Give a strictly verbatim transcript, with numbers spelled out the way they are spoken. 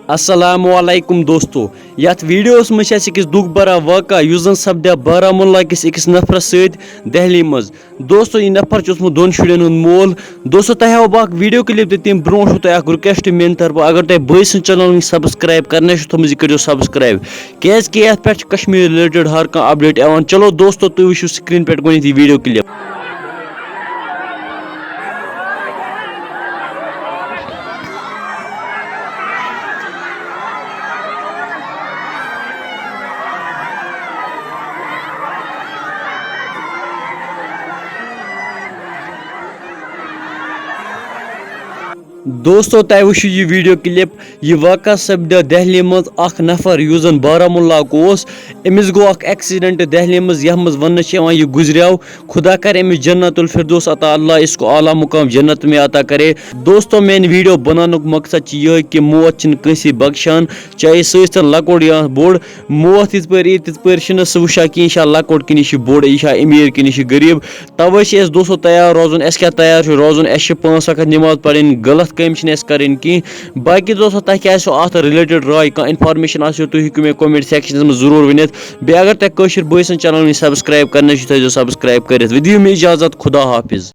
السلام علیکم دوستو، یتھ ویڈیوس منٛز چھِ اَسہِ أکِس دُکھ بھرا واقعہ، یُس زن سپدیو بارہمولہ کِس أکِس نفرس سۭتۍ دہلی منٛز۔ دوستو، یہِ نفر چھُ اوسمُت دۄن شُرٮ۪ن ہُنٛد مول۔ دوستو، تۄہہِ ہاوو بہٕ اکھ ویڈیو کلپ، تہٕ تمہِ برونٛہہ چھُو تۄہہِ اکھ رِکویسٹ میانہِ طرفہٕ، اگر تۄہہِ بٲے سٕنٛز چینل وٕنہِ سبسکرائب کرنٕے چھُو تھٲومٕژ، یہِ کٔرِو سبسکرائب، کیازِ کہِ یتھ پٮ۪ٹھ چھِ کشمیر رِلیٹڈ ہر کانٛہہ اپڈیٹ یِوان۔ چلو دوستو، تُہۍ وٕچھِو سکرین پٮ۪ٹھ گۄڈٕنیتھ یہِ ویڈیو کلپ۔ دوستو، تۄہہِ وٕچھِو یہِ ویڈیو کلپ۔ یہِ واقعہ سپدیو دہلی منٛز۔ اکھ نفر یُس زن بارہمولہ اوس، أمِس گوٚو اکھ ایکسیڈنٹ دہلی منٛز، یتھ منٛز وننہٕ چھِ یِوان یہِ گُزریو۔ خدا کرِ أمِس جنت الفردوس عطا، اللہ اس کو اعلیٰ مقام جنت میں عطا کرے۔ دوستو، میٲنۍ ویڈیو بناونُک مقصد چھُ یِہوٚے کہِ موت چھِنہٕ کٲنٛسی بخشان، چاہے سُہ ٲسۍتن لۄکُٹ یا بوٚڑ۔ موت یِتھ پٲٹھۍ یی، تِتھ پٲٹھۍ چھِنہٕ سُہ وٕچھان کِہیٖنۍ، یہِ چھا لۄکُٹ کِنہٕ یہِ چھُ بوٚڑ، یہِ چھا أمیٖر کِنہٕ یہِ چھُ غریٖب۔ توے چھِ أسۍ دوستو تیار روزُن۔ أسۍ کیٛاہ تیار چھِ روزُن؟ اَسہِ چھِ پانٛژھ وقت نماز پرٕنۍ، غلط کامہِ چھِنہٕ اَسہِ کرٕنۍ کِہیٖنۍ۔ باقی دوستو، تۄہہِ کیٛاہ آسیو اَتھ رِلیٹڈ راے؟ کانٛہہ انفارمیشن آسیو، تُہۍ ہیٚکِو مےٚ کمنٹ سیکشنس منٛز ضروٗر ؤنِتھ۔ بیٚیہِ اگر تۄہہِ کٲشِر بٲے سٕنٛز چینل وٕنہِ سبسکرائب کرنٕچ چھِ، تھٲیزیو سبسکرائب کٔرِتھ۔ وۄنۍ دِیِو مےٚ اجازت، خدا حافظ۔